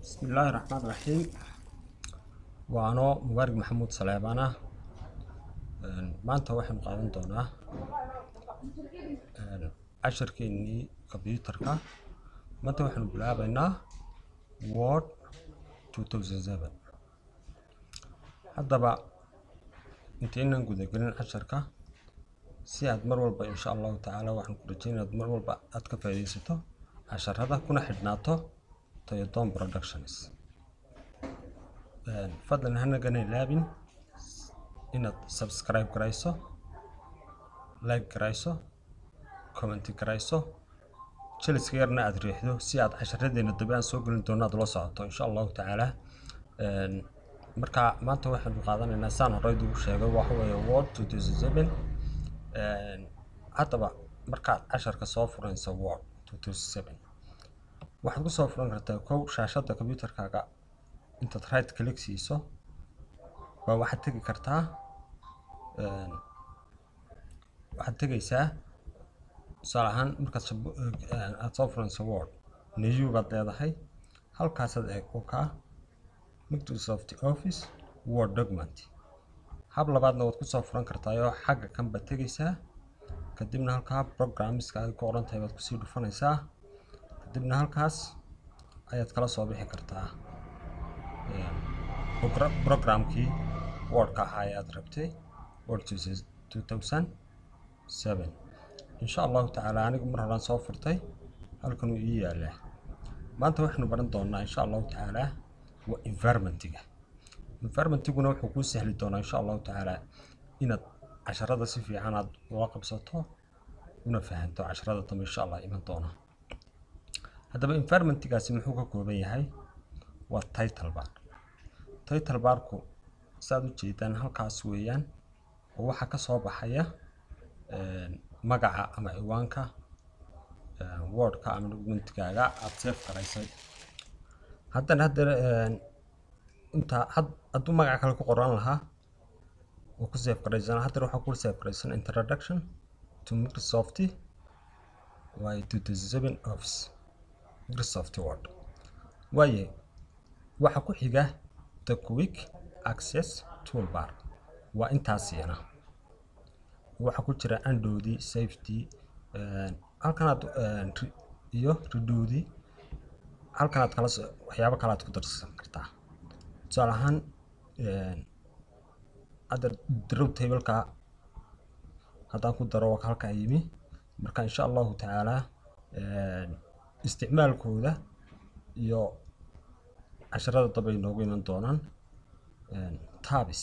Bismillaahi Raxmaani Raxiim. Waa anoo Mubaarak Maxamuud Saleebaan ah. Maanta waxaynu qaadan doonaa casharkeennii kombiyuutarka. Maanta waxaynu bilaabaynaa Word 2007. Haddaba intaynan gudagelin casharka, si aad mar walba, insha Allahu tacaala, waxaan ku rajeynaya inaad mar walba aad ka faa'iidaysato casharada kuna xidhnaato Toyodon Productions. Fadlan hanagana ilaabin inaad subscribe garayso, like garayso, comment garayso, jeliska yarna aad riixdo si aad casharadeena dambe aan soo gelin doono aad ula socoto, insha Allahu tacaala. Marka maanta waxaynu qaadanaynaa, saan horey ugu sheegay, waxa weeye Word 2007. Haddaba markaad casharka soo furanayso Word 2007, waxaad kusoo furan kartaa kow shaashadda kombiyuutarkaaga intaad right click siiso baa waxaad tegi kartaa, waxaad tegaysaa, tusaale ahaan, markaad aad soo furanayso Word, New baad leedahay. Halkaasaad eeg u kaa Microsoft Office Word document. Hab labaadna waad kusoo furan kartaayoo xagga kan baad tegaysaa, kadibna halkaa programska ay ku qoran tahay baad kusii dhufanaysaa, kadibna halkaas ayaad kala soo bixi kartaa programkii Wordka ahaa ee aad rabtay, Word 2007, insha Allahu tacaala. Anigu mar horaan soo furtay, halkan uu ii yaalaa. Maanta waxaynu baran doonaa, insha Allahu tacaala, waa environmentiga. Environmentiguna wuxuu kuu sahli doonaa, insha Allahu tacaala, inaad casharada si fiican aad ula qabsato una fahanto casharada dambe, insha Allah, iman doona. Haddaba environmentigaasi muxuu ka kooban yahay? Waa title bar. Title barku saad u jeedaan halkaas weeyaan, oo waxaa ka soo baxaya magaca ama ciwaanka Wordka ama documentkaaga aad save garaysay. Haddana inta hadduu magaca kale ku qoran lahaa oo ku save garaysan, haddana waxaa ku save garaysan Introduction to Microsoft waaye 2007 Office Microsoft Word waaye. Waxa ku xiga the Quick Access Toolbar, waa intaas iyana. Waxaa ku jira undo-dii, save-tii halkanaad iyo redo-dii. Halkanaad kala waxyaabo kale aad ku darsan kartaa. Tusaale ahaan, hadda draw table-ka haddaan ku daro, waa halkaa yimi. Marka insha Allahu tacaala isticmaalkooda iyo casharada dambe ay noogu iman doonaan. Tabs,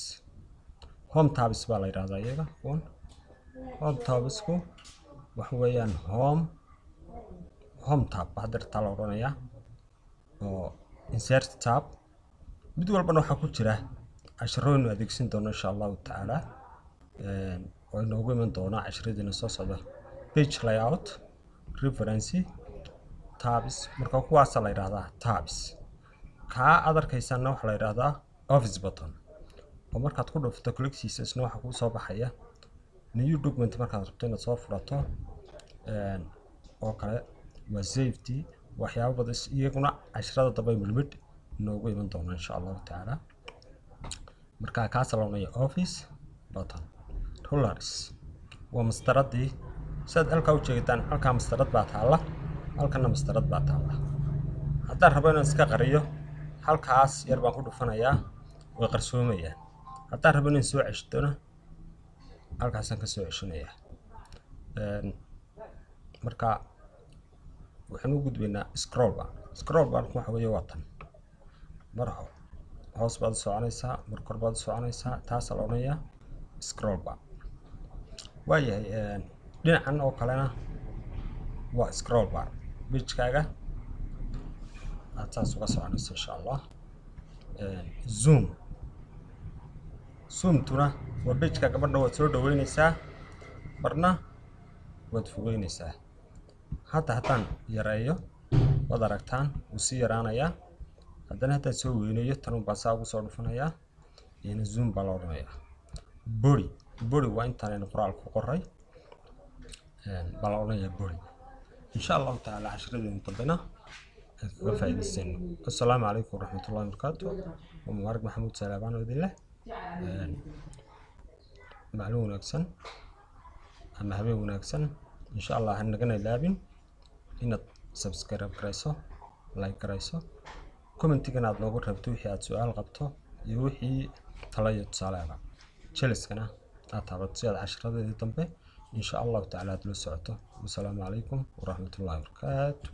home tabs baa la yidhahdaa iyaga kuwan. Home tabsku waxa weeyaan home tab baa hadda taa la odhanayaa, oo insert tab. Mid walbana waxaa ku jira casharooyin adeegsan doono, insha Allahu tacaala, oo inoogu iman doona casharadeena soo socda. Page layout, reference tabs, marka kuwaasa la yidhahdaa tabs. Kaa aad arkaysaana waxaa la yidhahdaa office button, oo markaad ku dhufto click-siisa isna waxaa kuu soo baxaya new document markaad rabto inaad soo furato oo kale, waa save-tii, waxyaabo badan. Iyaguna casharada dambe midmid inoogu iman doona, insha Allahu tacaala. Marka kaasa la odhanaya office button. Rulers waa mastaradii. Sidaad halkaa u jeedaan, halkaa mastarad baa taalla, halkana mastarad baa taalla. Haddaan rabo inaan iska qariyo, halkaas yar baan ku dhufanayaa, way qarsoomayaan. Haddaan rabo inaan soo ceshtona, halkaasaan ka soo ceshanayaa. Marka waxaan u gudbaynaa scroll bar. Scroll bar waxa weeye waa tan: mar hoos baad u soconaysaa, mar kor baad u soconaysaa. Taasaa la odhanayaa scroll bar. Waayahay, dhinacan oo kalena waa scroll bar, pagekaaga aad saas uga soconayso, insha Allah. Zoom, zoomtuna waa pagekaaga marna waad soo dhaweyneysaa, marna waad fogeyneysaa. Hadda haddaan yareeyo, waad aragtaan, wuu sii yaraanayaa. Haddana haddaan soo weyneeyo, tan baa saa ugu soo dhufanayaa, iyana zoom baa la odhanayaa. Body, body waa intaan aynu qoraal ku qoray baa la odhanayaa body. Insha Allahu tacaala casharadeen dambena. aan kaga faa'iidaysano. Assalaamu calaykum waraxmatullahi wabarakaatu. Waa Mubaarak Maxamuud Salaabaan oo idin leh macluum wanaagsan ama habeen wanaagsan. Insha Allah ha nagana ilaabin inaad subscribe garayso, like garayso, commentigana aad noogu reebto wixii aad su-aal qabto iyo wixii talo iyo tusaale aba. Jeliskana aad taabato si aad casharadeedii dambe insha Allahu tacaala aad la socoto. Wasalaamu calaykum waraxmatullahi wabarakaatu.